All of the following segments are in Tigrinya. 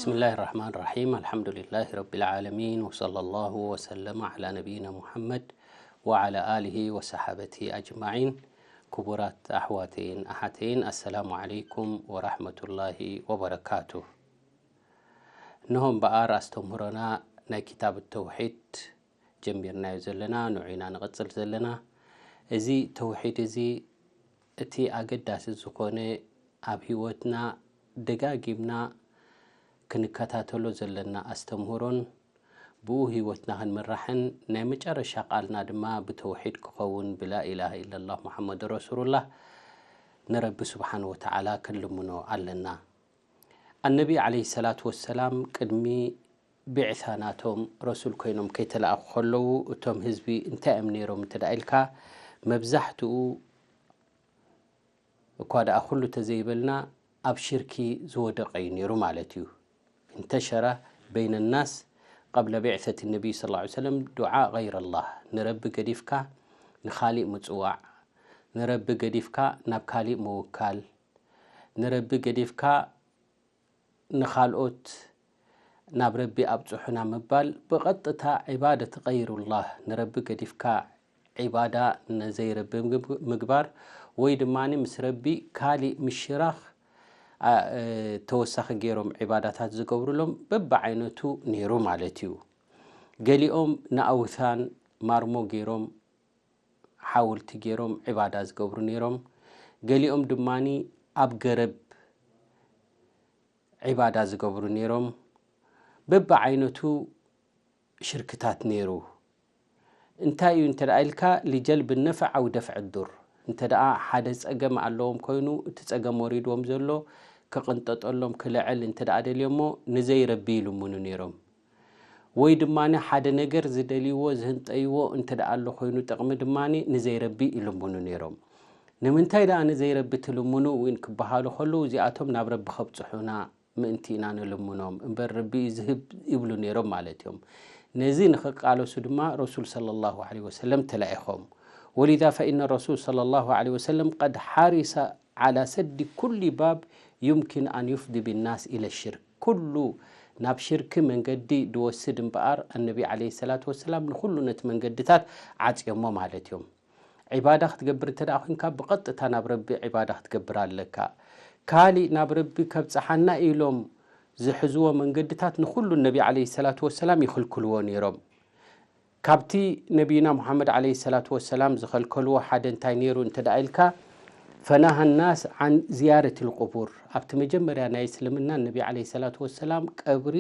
بسم الله الرحمن الرحيم. الحمد لله رب العالمين، وصلى الله وسلم على نبينا محمد وعلى آله وصحابته أجمعين. ክቡራት ኣሕዋተይን ኣሓተይን፣ ኣሰላሙ ዓለይኩም ወራሕመቱላሂ ወበረካቱ። እንሆ እምበኣር ኣስተምህሮና ናይ ክታብ ተውሒድ ጀሚርናዮ ዘለና፣ ንዑ ኢና ንቕጽል ዘለና። እዚ ተውሒድ እዚ እቲ ኣገዳሲ ዝኾነ፣ ኣብ ህይወትና ደጋጊምና ክንከታተሎ ዘለና ኣስተምህሮን ብኡ ህይወትና ክንምራሕን ናይ መጨረሻ ቃልና ድማ ብተውሒድ ክኸውን ብላኢላሃ ኢለላህ ሙሓመድ ረሱሉላህ ንረቢ ስብሓን ወተዓላ ክንልምኖ ኣለና። ኣነቢ ዓለይሂ ሰላቱ ወሰላም ቅድሚ ቢዕሳ ናቶም ረሱል ኮይኖም ከይተላእኩ ከለዉ እቶም ህዝቢ እንታይ እዮም ነይሮም እንተ ደኣ ኢልካ፣ መብዛሕትኡ እኳ ደኣ ኩሉ ተዘይበልና ኣብ ሽርኪ ዝወደቐ እዩ ነይሩ ማለት እዩ። እንተሸረ በይነ ናስ ቀብለ ቢዕሰት ነቢይ ስ ላ ሰለም ዱዓ ገይረ ላህ፣ ንረቢ ገዲፍካ ንኻሊእ ምጽዋዕ፣ ንረቢ ገዲፍካ ናብ ካሊእ ምውካል፣ ንረቢ ገዲፍካ ንኻልኦት ናብ ረቢ ኣብጽሑና ምባል ብቐጥታ ዒባደት ገይሩላህ፣ ንረቢ ገዲፍካ ዒባዳ ንዘይረቢ ምግብ- ምግባር፣ ወይ ድማ ምስ ረቢ ካሊእ ምሽራኽ ኣ- እ፣ ተወሳኺ ገይሮም ዒባዳታት ዝገብሩሎም በብዓይነቱ ነይሩ ማለት እዩ። ገሊኦም ንኣውሳን ማርሞ ገይሮም ሓወልቲ ገይሮም ዒባዳ ዝገብሩ ነይሮም። ገሊኦም ድማ ኣብ ገረብ ዒባዳ ዝገብሩ ነይሮም። በብዓይነቱ ሽርክታት ነይሩ። እንታይ እዩ እንተ ደኣ ኢልካ፣ ሊጀልብ ነፍዕ ኣው ደፍዕ ዱር። እንተ ደኣ ሓደ ጸገም ኣለዎም ኮይኑ፣ እቲ ጸገም ወሪድዎም ዘሎ ክቕንጠጠሎም ክልዕል እንተ ደኣ ደልዮሞ፣ ንዘይረቢ ይልምኑ ነይሮም። ወይ ድማ ሓደ ነገር ዝደልይዎ ዝህንጠይዎ እንተ ደኣ ኣሎ ኮይኑ፣ ጥቕሚ ድማ ንዘይረቢ ይልምኑ ነይሮም። ንምንታይ ደኣ ንዘይረቢ ትልምኑ እውን ክበሃሉ ከለዉ፣ እዚኣቶም ናብ ረቢ ከብጽሑና ምእንቲ ኢና ንልምኖም እምበር፣ ረቢ እዩ ዝህብ ይብሉ ነይሮም ማለት እዮም። ነዚ ንኽቃለሱ ድማ ረሱል ሰለላሁ ዐለይሂ ወሰለም ተላኢኾም። ወሊዛ ፈኢነ ረሱል ሰለላሁ ዐለይሂ ወሰለም ቀድ ሓሪሰ ዓላ ሰዲ ኩሊ ባብ ዩምኪን ኣን ዩፍዲ ቢናስ ኢለ ሽርክ። ኩሉ ናብ ሽርክ መንገዲ ድወስድ እምበኣር፣ ኣነቢ ዐለይሂ ሰላቱ ወሰላም ንኹሉ ነቲ መንገድታት ዓጽዮሞ ማለት እዮም። ዒባዳ ክትገብር እንተ ደኣ ኮይንካ፣ ብቐጥታ ናብ ረቢ ዒባዳ ክትገብር ኣለካ። ካሊእ ናብ ረቢ ከብጽሓና ኢሎም ዝሕዝዎ መንገድታት ንኹሉ ነቢ ዐለይሂ ሰላቱ ወሰላም ይኽልክልዎ ነይሮም። ካብቲ ነቢይና ሙሓመድ ዐለይሂ ሰላቱ ወሰላም ዝኸልከልዎ ሓደ እንታይ ነይሩ እንተ ደኣ ኢልካ፣ ፈናሃ ናስ ዓን ዝያረት ልቁቡር። ኣብቲ መጀመርያ ናይ እስልምና ነቢ ዐለይሂ ሰላቱ ወሰላም ቀብሪ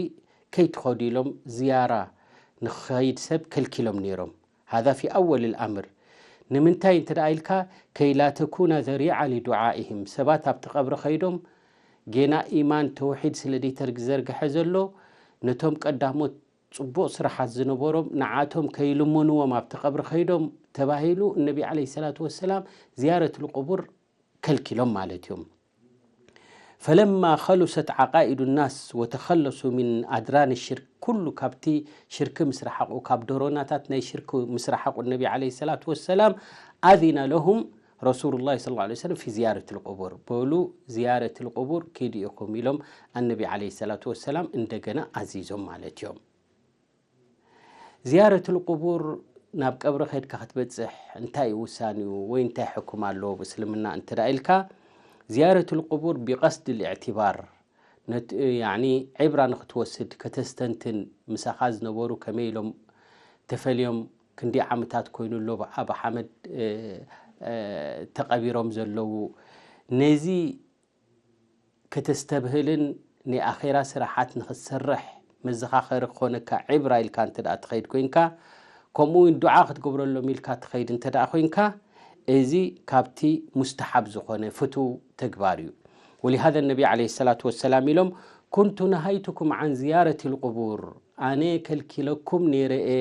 ከይትኸዱ ኢሎም ዝያራ ንኽኸይድ ሰብ ከልኪሎም ነይሮም። ሃዛ ፊ ኣወል ልኣምር። ንምንታይ እንተ ደኣ ኢልካ፣ ከይ ላ ተኩና ዘሪዓ ሊዱዓኢህም። ሰባት ኣብቲ ቀብሪ ኸይዶም፣ ጌና ኢማን ተውሒድ ስለ ደይተርግ- ዘርግሐ ዘሎ፣ ነቶም ቀዳሞት ጽቡቕ ስራሓት ዝነበሮም ንዓቶም ከይልምንዎም ኣብቲ ቀብሪ ኸይዶም ተባሂሉ፣ እነቢ ዐለይሂ ሰላቱ ወሰላም ዝያረት ልቁቡር ከልኪሎም ማለት እዮም። ፈለማ ኸሉሰት ዓቃኢዱ ናስ ወተኸለሱ ሚን ኣድራን ሽርክ፣ ኩሉ ካብቲ ሽርክ ምስ ረሓቑ፣ ካብ ዶሮናታት ናይ ሽርክ ምስ ረሓቑ፣ ነቢ ዐለይሂ ሰላቱ ወሰላም ኣዚነ ለሁም ረሱሉላሂ ሰለላሁ ዐለይሂ ወሰለም ፊ ዝያረት ልቁቡር፣ በሉ ዝያረት ልቁቡር ኪዱ ኢኹም ኢሎም ኣነቢ ዐለይሂ ሰላቱ ወሰላም እንደገና ኣዚዞም ማለት እዮም። ዝያረት ልቁቡር ናብ ቀብሪ ከድካ ክትበጽሕ እንታይ እዩ ውሳኔኡ ወይ እንታይ ሕኩም ኣለዎ ብእስልምና እንተ ደኣ ኢልካ፣ ዝያረት ልቁቡር ቢቀስድ ልእዕትባር፣ ነት- ያዕኒ ዒብራ ንክትወስድ ከተስተንትን፣ ምሳኻ ዝነበሩ ከመይ ኢሎም ተፈልዮም፣ ክንደይ ዓመታት ኮይኑ ኣሎ ኣብ ሓመድ እ፣ እ፣ ተቐቢሮም ዘለዉ፣ ነዚ ከተስተብህልን ናይ ኣኼራ ስራሓት ንኽትሰርሕ መዘኻኸሪ ክኾነካ ዒብራ ኢልካ እንተ ደኣ ትኸይድ ኮይንካ፣ ከምኡ እውን ዱዓ ክትገብረሎም ኢልካ ትኸይድ እንተ ደኣ ኮይንካ፣ እዚ ካብቲ ሙስተሓብ ዝኾነ ፍቱው ተግባር እዩ። ወሊሃዘ ነቢ ዐለይሂ ሰላቱ ወሰላም ኢሎም፣ ኩንቱ ነሃይቱኩም ዓን ዝያረት ልቁቡር፣ ኣነ ከልኪለኩም ነይረ እየ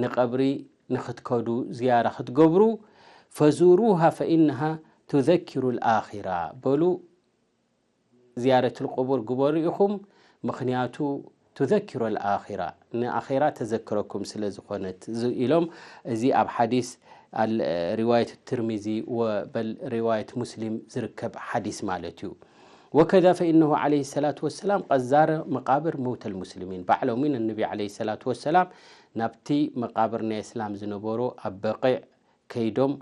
ንቐብሪ ንኽትከዱ ዝያራ ክትገብሩ፣ ፈዙሩሃ ፈኢነሃ ቱዘኪሩ ልኣኺራ፣ በሉ ዝያረት ልቁቡር ግበሩ ኢኹም፣ ምኽንያቱ ቱዘኪሩ ልኣኺራ፣ ንኣኺራ ተዘክረኩም ስለ ዝኾነት ዝ- ኢሎም። እዚ ኣብ ሓዲስ ኣል- ሪዋየት ትርሚዚ ወበል ሪዋየት ሙስሊም ዝርከብ ሓዲስ ማለት እዩ። وكذا فإنه عليه الصلاة والسلام قد زار مقابر موتى المسلمين. ባዕሎም እውን ነቢ ዓለይሂ ሰላቱ ወሰላም ናብቲ መቃብር ናይ እስላም ዝነበሩ ኣብ በቂዕ ከይዶም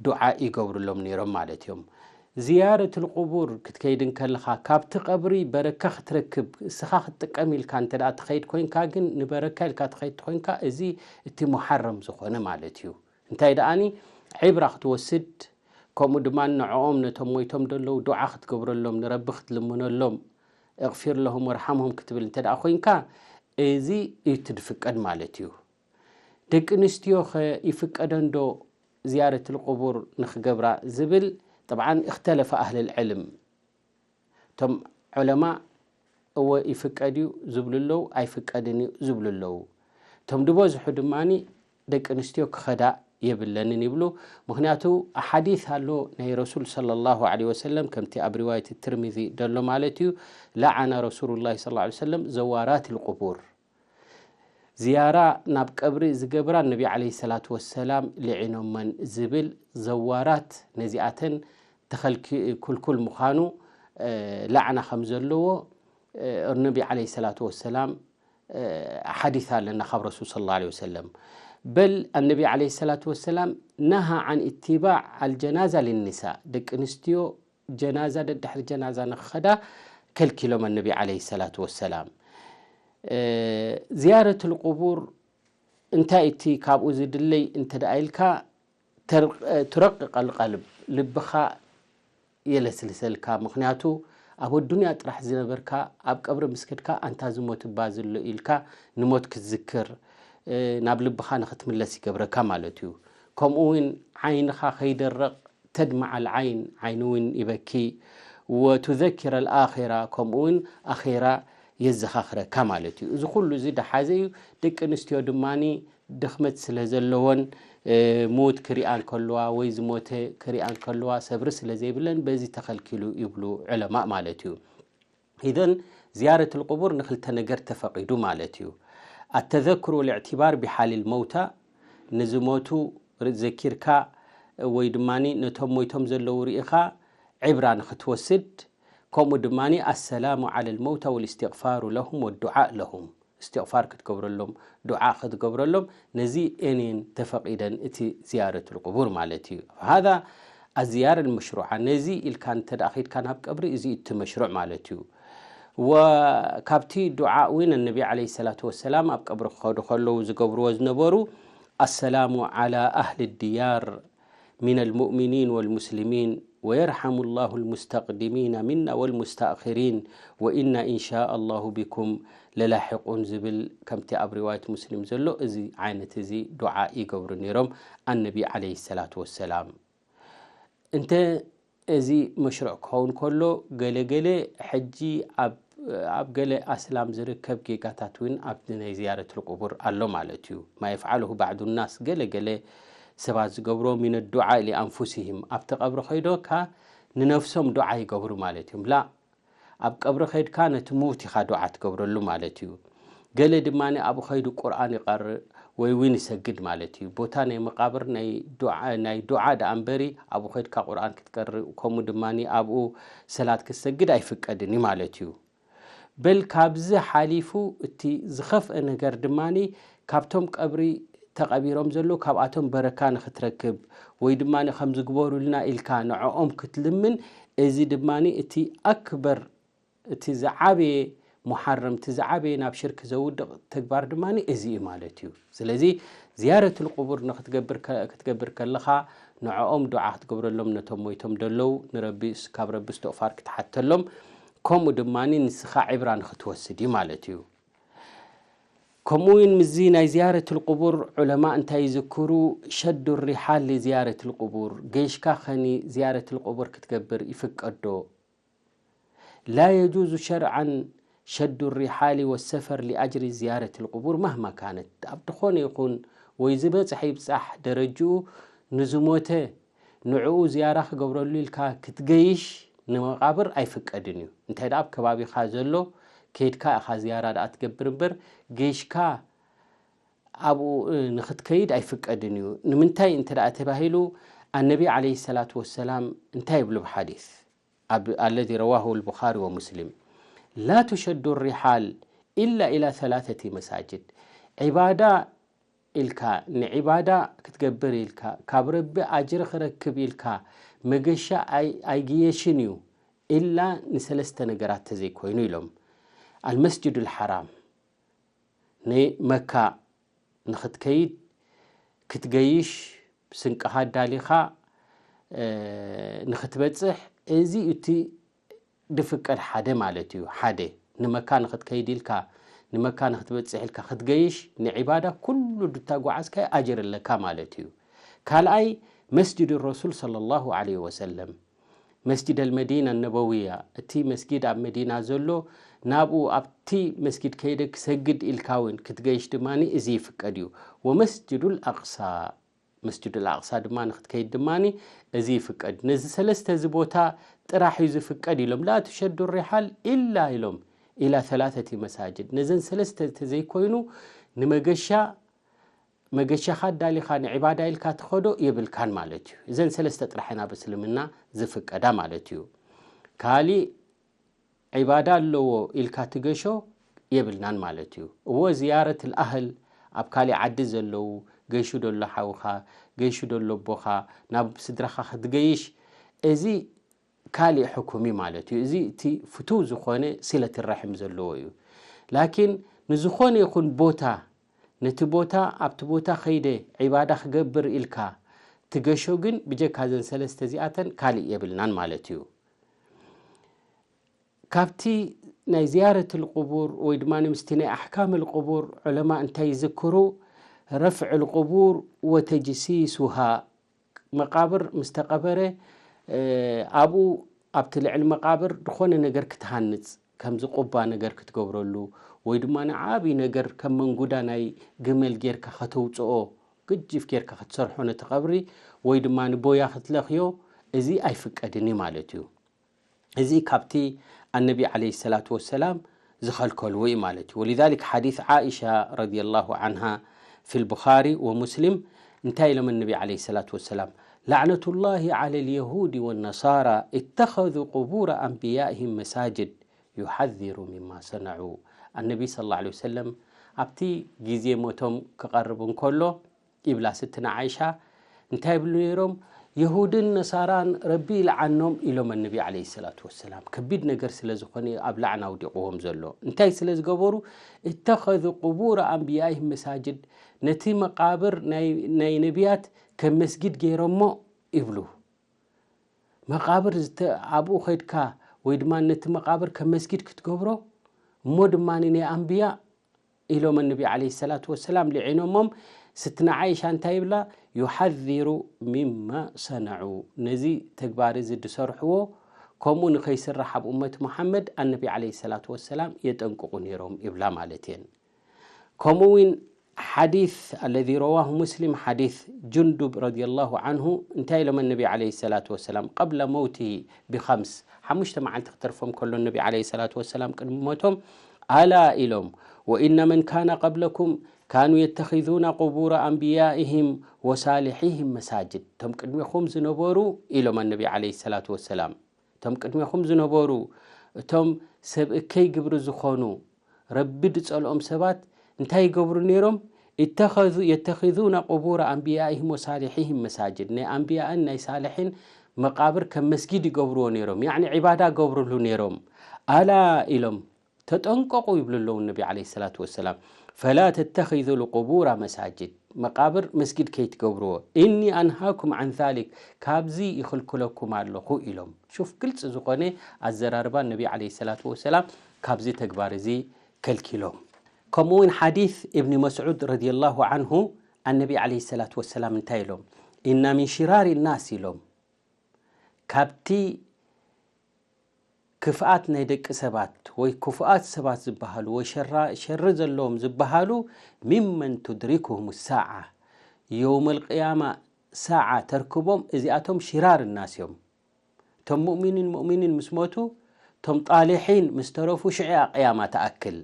ዱዓ ይገብሩሎም ነይሮም ማለት እዮም። ዝያረቱል ቁቡር ክትከይድ እንከለኻ ካብቲ ቀብሪ በረካ ክትረክብ እስኻ ክትጥቀም ኢልካ እንተ ደኣ ትኸይድ ኮይንካ ግን ንበረካ ኢልካ ትኸይድ ኮይንካ እዚ እቲ ሙሓረም ዝኾነ ማለት እዩ። እንታይ ደኣኒ ዒብራ ክትወስድ ከምኡ ድማ ንዕኦም ነቶም ሞይቶም ዘለዉ ዱዓ ክትገብረሎም ንረቢ ክትልምነሎም እቕፊር ለሁም ወርሓምሁም ክትብል እንተ ደኣ ኮይንካ እዚ እዩ እቲ ድፍቀድ ማለት እዩ። ደቂ ኣንስትዮኸ ይፍቀደንዶ ዝያረትል ቁቡር ንኽገብራ ዝብል? ጠብዓን እኽተለፈ ኣህልል ዕልም። እቶም ዑለማ እወ ይፍቀድ እዩ ዝብሉ ኣለዉ፣ ኣይፍቀድን እዩ ዝብሉ ኣለዉ። እቶም ዝበዝሑ ድማ ደቂ ኣንስትዮ ክኸዳ የብለንን ይብሉ። ምኽንያቱ ሓዲት ኣሎ ናይ ረሱል ሰለላሁ ዐለይሂ ወሰለም ከምቲ ኣብ ሪዋየት ትርሚዚ ደሎ ማለት እዩ። ለዓነ ረሱሉላሂ ሰለላሁ ዐለይሂ ወሰለም ዘዋራት ልቁቡር ዝያራ ናብ ቀብሪ ዝገብራ ነቢ ዓለይሂ ሰላቱ ወሰላም ልዒኖመን ዝብል ዘዋራት ነዚኣተን ተኸልኪ-፣ ክልኩል ምዃኑ ላዕና ከም ዘለዎ ነቢ ዓለይሂ ሰላቱ ወሰላም ሓዲስ ኣለና ካብ ረሱል ሰለላሁ ዐለይሂ ወሰለም። በል ኣነቢ ዓለይሂ ሰላቱ ወሰላም ነሃ ዓን ኢትባዕ ኣልጀናዛ ልኒሳ ደቂ ኣንስትዮ ጀናዛ ደድሕሪ ጀናዛ ንኽኸዳ ከልኪሎም ኣነቢ ዓለይሂ ሰላቱ ወሰላም። ዝያረቱል ቁቡር እንታይ እቲ ካብኡ ዝድለይ እንተ ደኣ ኢልካ ተር-፣ ቱረቅቀል ቀልብ ልብኻ የለስልሰልካ። ምኽንያቱ ኣብ ኣዱንያ ጥራሕ ዝነበርካ ኣብ ቀብሪ ምስ ከድካ ኣንታ ዝሞት እባ ዘሎ ኢልካ ንሞት ክትዝክር ናብ ልብኻ ንኽትምለስ ይገብረካ ማለት እዩ። ከምኡ እውን ዓይንኻ ከይደርቕ ተድማዕ ኣልዓይን ዓይኒ እውን ይበኪ ወቱዘኪረ ኣልኣኺራ ከምኡ እውን ኣኺራ የዘኻኽረካ ማለት እዩ። እዚ ኩሉ እዚ ደሓዘ እዩ። ደቂ ኣንስትዮ ድማ ድኽመት ስለ ዘለዎን ሞት ክሪኣ እንከለዋ ወይ ዝሞተ ክሪኣ እንከለዋ ሰብሪ ስለ ዘይብለን በዚ ተኸልኪሉ ይብሉ ዑለማእ ማለት እዩ። ኢዘን ዝያረት ልቁቡር ንክልተ ነገር ተፈቒዱ ማለት እዩ። ኣተዘክሩ ልእዕትባር ብሓሊል መውታ ንዝሞቱ ዘኪርካ ወይ ድማ ነቶም ሞይቶም ዘለዉ ርኢኻ ዕብራ ንክትወስድ ከምኡ ድማ ኣሰላሙ ዓለ ልመውታ ወልእስትቕፋሩ ለሁም ወዱዓእ ለሁም እስትቕፋር ክትገብረሎም ዱዓ ክትገብረሎም ነዚ ኤንየን ተፈቒደን እቲ ዝያረት ልቁቡር ማለት እዩ። ሃዛ ኣዝያር ልመሽሩዓ ነዚ ኢልካ እንተ ደኣ ኸይድካ ናብ ቀብሪ እዚ እቲ መሽሩዕ ማለት እዩ። ወካብቲ ዱዓ እውን ነቢ ዓለይሂ ሰላቱ ወሰላም ኣብ ቀብሪ ክኸዱ ከለዉ ዝገብርዎ ዝነበሩ ኣሰላሙ ዓላ ኣህሊ ድያር من المؤمنين والمسلمين ويرحم الله المستقدمين منا والمستأخرين وإنا إن شاء الله بكم للاحقون ዝብል ከምቲ ኣብ ሪዋየት ሙስሊም ዘሎ እዚ ዓይነት እዚ ዱዓ ይገብሩ ነይሮም ኣነቢ ዓለይሂ ሰላቱ ወሰላም። እንተ እዚ መሽሩዕ ክኸውን ከሎ ገለ ገለ ሕጂ ኣብ ኣብ ገለ ኣስላም ዝርከብ ጌጋታት እውን ኣብዚ ናይ ዝያረት ልቁቡር ኣሎ ማለት እዩ። ማ የፍዓልሁ ባዕዱ ናስ ገለ ገለ ሰባት ዝገብሮ ሚን ዱዓ ሊኣንፉሲሂም ኣብቲ ቀብሪ ከይዶካ ንነፍሶም ዱዓ ይገብሩ ማለት እዮም። ላ ኣብ ቀብሪ ከይድካ ነቲ ምዉት ኢኻ ዱዓ ትገብረሉ ማለት እዩ። ገለ ድማ ኣብኡ ከይዱ ቁርኣን ይቐርእ ወይ እውን ይሰግድ ማለት እዩ። ቦታ ናይ መቃብር ናይ ዱዓ፣ ናይ ዱዓ ደኣ እምበሪ ኣብኡ ከይድካ ቁርኣን ክትቀርእ ከምኡ ድማ ኣብኡ ሰላት ክትሰግድ ኣይፍቀድን እዩ ማለት እዩ። በል ካብዚ ሓሊፉ እቲ ዝኸፍአ ነገር ድማ ካብቶም ቀብሪ ተቐቢሮም ዘለዉ ካብኣቶም በረካ ንኽትረክብ ወይ ድማ ከም ዝግበሩልና ኢልካ ንዕኦም ክትልምን እዚ ድማ እቲ ኣክበር እቲ ዝዓበየ ሙሓረም እቲ ዝዓበየ ናብ ሽርክ ዘውድቕ ተግባር ድማ እዚ እዩ ማለት እዩ። ስለዚ ዝያረቱል ቁቡር ንክትገብር ከ-፣ ክትገብር ከለኻ ንዕኦም ዱዓ ክትገብረሎም ነቶም ሞይቶም ደለዉ ንረቢ ካብ ረቢ እስትቕፋር ክትሓተሎም ከምኡ ድማ ንስኻ ዕብራ ንክትወስድ እዩ ማለት እዩ። ከምኡ እውን ምስዚ ናይ ዝያረቱል ቁቡር ዑለማ እንታይ ይዝክሩ? ሸዱ ሪሓል ዝያረቱል ቁቡር ገይሽካ ኸኒ ዝያረቱል ቁቡር ክትገብር ይፍቀዶ لا يجوز شرعا شد الرحال والسفر لأجل زيارة القبور مهما كانت ኣብ ዝኾነ ይኹን ወይ ዝበፅሐ ይብፃሕ ደረጅኡ ንዝሞተ ንዕኡ ዝያራ ክገብረሉ ኢልካ ክትገይሽ ንመቓብር ኣይፍቀድን እዩ። እንታይ ደኣ ኣብ ከባቢኻ ዘሎ ከይድካ ኢኻ ዝያራ ደኣ ትገብር እምበር ገይሽካ ኣብኡ ንክትከይድ ኣይፍቀድን እዩ። ንምንታይ እንተ ደኣ ተባሂሉ ኣነቢ ዓለይሂ ሰላቱ ወሰላም እንታይ ይብሉ ብሓዲስ ኣብ ኣለዚ ረዋሁ ልቡኻሪ ወሙስሊም ላ ትሸዱ ሪሓል ኢላ ኢላ ሰላተቲ መሳጅድ። ዒባዳ ኢልካ ንዒባዳ ክትገብር ኢልካ ካብ ረቢ ኣጅሪ ክረክብ ኢልካ መገሻ ኣይግየሽን እዩ ኢላ ንሰለስተ ነገራት ተዘይኮይኑ ኢሎም። ኣልመስጅዱ ልሓራም ንመካ ንኽትከይድ ክትገይሽ ስንቅኻ ኣዳሊኻ ንኽትበጽሕ እዚ እቲ ድፍቀድ ሓደ ማለት እዩ። ሓደ ንመካ ንኽትከይድ ኢልካ ንመካ ንኽትበጽሕ ኢልካ ክትገይሽ ንዒባዳ ኩሉ ድታ ጓዓዝካዮ ኣጅር ኣለካ ማለት እዩ። ካልኣይ መስጅድ ረሱል ሰለላሁ ዐለይሂ ወሰለም መስጅድ ኣልመዲና ነበውያ እቲ መስጊድ ኣብ መዲና ዘሎ ናብኡ ኣብቲ መስጊድ ከይደ ክሰግድ ኢልካ እውን ክትገይሽ ድማ እዚ ይፍቀድ እዩ። ወመስጅዱ ልኣቅሳ መስጅድ ኣልኣቕሳ ድማ ንክትከይድ ድማ እዚ ይፍቀድ። ነዚ ሰለስተ እዚ ቦታ ጥራሕ እዩ ዝፍቀድ ኢሎም። ላ ትሸዱ ሪሓል ኢላ ኢሎም ኢላ ሰላተቲ መሳጅድ። ነዘን ሰለስተ ተዘይኮይኑ ንመገሻ መገሻኻ ኣዳሊኻ ንዒባዳ ኢልካ ትኸዶ የብልካን ማለት እዩ። እዘን ሰለስተ ጥራሕ እየን ኣብ እስልምና ዝፍቀዳ ማለት እዩ። ካሊእ ዒባዳ ኣለዎ ኢልካ ትገሾ የብልናን ማለት እዩ። እዎ ዝያረት ልኣህል ኣብ ካሊእ ዓዲ ዘለዉ ገይሹ ደሎ ሓውኻ ገይሹ ደሎ ኣቦኻ ናብ ስድራኻ ክትገይሽ እዚ ካሊእ ሕኩም እዩ ማለት እዩ። እዚ እቲ ፍቱው ዝኾነ ሲለት ራሒም ዘለዎ እዩ። ላኪን ንዝኾነ ይኹን ቦታ ነቲ ቦታ ኣብቲ ቦታ ኸይደ ዒባዳ ክገብር ኢልካ ትገሾ ግን ብጀካ ዘን ሰለስተ እዚኣተን ካሊእ የብልናን ማለት እዩ። ካብቲ ናይ ዝያረት ልቁቡር ወይ ድማ ምስቲ ናይ ኣሕካም ልቁቡር ዑለማ እንታይ ይዝክሩ? ረፍዕ ልቁቡር ወተጅሲሱሃ መቃብር ምስ ተቐበረ ኣብኡ ኣብቲ ልዕሊ መቃብር ዝኾነ ነገር ክትሃንፅ ከምዚ ቁባ ነገር ክትገብረሉ ወይ ድማ ዓብዪ ነገር ከም መንጉዳ ናይ ግመል ጌርካ ከተውፅኦ ግጅፍ ጌርካ ክትሰርሖ ነቲ ቀብሪ ወይ ድማ ንቦያ ክትለኽዮ እዚ ኣይፍቀድን እዩ ማለት እዩ። እዚ ካብቲ ኣነቢ ዓለይሂ ሰላቱ ወሰላም ዝኸልከልዎ እዩ ማለት እዩ። ወሊዛሊክ ሓዲስ ዓኢሻ ረዲየላሁ ዓንሃ ፊል ቡኻሪ ወሙስሊም እንታይ ኢሎም ኣነቢ ዓለይሂ ሰላቱ ወሰላም? ላዕነቱላሂ ዓለ ልየሁዲ ወነሳራ እተኸዙ ቁቡረ ኣንብያኢሂም መሳጅድ ዩሓዚሩ ሚማ ሰነዑ። ኣነቢ ሰለላሁ ዓለይሂ ወሰለም ኣብቲ ግዜ ሞቶም ክቐርብ እንከሎ ይብላ ስትና ዓይሻ እንታይ ይብሉ ነይሮም? የሁድን ነሳራን ረቢ ይልዓኖም ኢሎም ኣነቢ ዓለይሂ ሰላቱ ወሰላም። ከቢድ ነገር ስለ ዝኾነ እዩ ኣብ ላዕና ኣውዲቕዎም ዘሎ። እንታይ ስለ ዝገበሩ? እተኸዙ ቁቡረ ኣንብያኢሂም መሳጅድ ነቲ መቃብር ናይ ነቢያት ከም መስጊድ ገይሮሞ ይብሉ። መቃብር ኣብኡ ኸድካ ወይ ድማ ነቲ መቃብር ከም መስጊድ ክትገብሮ እሞ ድማ ናይ ኣንብያ ኢሎም ኣነቢ ዓለይሂ ሰላቱ ወሰላም ልዒኖሞም። ስትና ዓይሻ እንታይ ይብላ? ዩሓዚሩ ሚማ ሰነዑ ነዚ ተግባር እዚ ዝሰርሕዎ ከምኡ ንኸይስራሕ ኣብ እመት ሙሓመድ ኣነቢ ዓለይሂ ሰላቱ ወሰላም የጠንቅቑ ነይሮም ይብላ ማለት እየን። ከምኡ እውን ሓዲስ ኣለዚ ረዋሁ ሙስሊም ሓዲስ ጁንዱብ ረዲየላሁ ዓንሁ እንታይ ኢሎም ኣነቢ ዓለይሂ ሰላቱ ወሰላም ቀብለ መውቲ ብኸምስ ሓሙሽተ መዓልቲ ክተርፎም ከሎ ኣነቢ ዓለይሂ ሰላቱ ወሰላም ቅድሚ ሞቶም ኣላ ኢሎም ወኢነ መን ካነ ቀብለኩም ካኑ የተኺዙና ቁቡረ ኣንብያኢሂም ወሳሊሒሂም መሳጅድ እቶም ቅድሚኹም ዝነበሩ ኢሎም ኣነቢ ዓለይሂ ሰላቱ ወሰላም እቶም ቅድሚኹም ዝነበሩ እቶም ሰብ እከይ ግብሪ ዝኾኑ ረቢ ድጸልኦም ሰባት እንታይ ይገብሩ ነይሮም? እተኸዙ የተኺዙና ቁቡረ ኣንብያኢሂም ወሳሊሒሂም መሳጅድ ናይ ኣንብያእን ናይ ሳልሒን መቃብር ከም መስጊድ ይገብርዎ ነይሮም። ያዕኒ ዒባዳ ገብርሉ ነይሮም። ኣላ ኢሎም ተጠንቀቑ ይብሉ ኣለዉ ነቢ ዓለይሂ ሰላቱ ወሰላም። ፈላ ተተኺዙ ልቁቡራ መሳጅድ መቃብር መስጊድ ከይትገብርዎ እኒ ኣንሃኩም ዓን ዛሊክ ካብዚ ይኽልክለኩም ኣለኹ ኢሎም። ሹፍ ግልፂ ዝኾነ ኣዘራርባ ነቢ ዓለይሂ ሰላቱ ወሰላም ካብዚ ተግባር እዚ ከልኪሎም። ከምኡ እውን ሓዲስ እብኒ መስዑድ ረዲየላሁ ዓንሁ ኣነቢ ዓለይሂ ሰላቱ ወሰላም እንታይ ኢሎም? ኢና ሚን ሽራሪ ናስ ኢሎም ካብቲ ክፍኣት ናይ ደቂ ሰባት ወይ ክፉኣት ሰባት ዝበሃሉ ወይ ሸራ- ሸሪ ዘለዎም ዝበሃሉ ሚመን ቱድሪክሁም ሳዓ የውመል ቅያማ ሳዓ ተርክቦም እዚኣቶም ሽራር ናስ እዮም። እቶም ሙእሚኒን ሙእሚኒን ምስ ሞቱ እቶም ጣሊሒን ምስ ተረፉ ሽዕያ ቅያማ ተኣክል።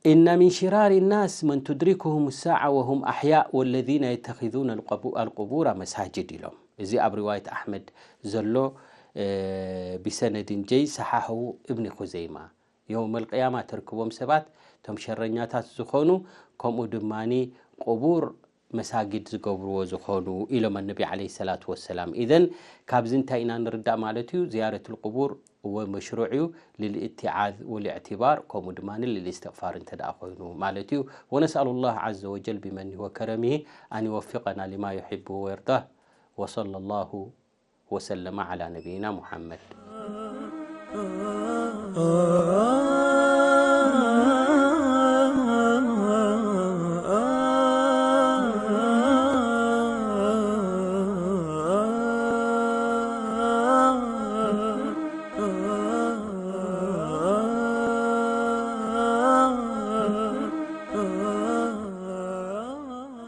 إن من شرار الناس من تدركهم الساعة وهم أحياء والذين يتخذون القبو- القبور مساجد ኢሎም። እዚ ኣብ ሪዋየት ኣሕመድ ዘሎ ብሰነድን ጀይ ሰሓሕዉ እብኒ ኹዘይማ። የውመል ቅያማ ተርክቦም ሰባት እቶም ሸረኛታት ዝኾኑ፣ ከምኡ ድማኒ ቅቡር መሳጊድ ዝገብርዎ ዝኾኑ ኢሎም ኣነቢ ዓለይሂ ሰላቱ ወሰላም። ኢዘን ካብዚ እንታይ ኢና ንርዳእ ማለት እዩ? ዝያረቱል ቅቡር ወመሽሩዕ እዩ ልልእትዓዝ ወልእዕትባር፣ ከምኡ ድማ ልልእስትቕፋር እንተ ደኣ ኮይኑ ማለት እዩ። ወነስኣሉ ላህ ዓዘ ወጀል ቢመኒሂ ወከረሚሂ ኣን ይወፊቀና ሊማ ዩሕቡ ወየርዳህ። ወሰለ ላሁ ወሰለመ ዓላ ነቢይና ሙሓመድ።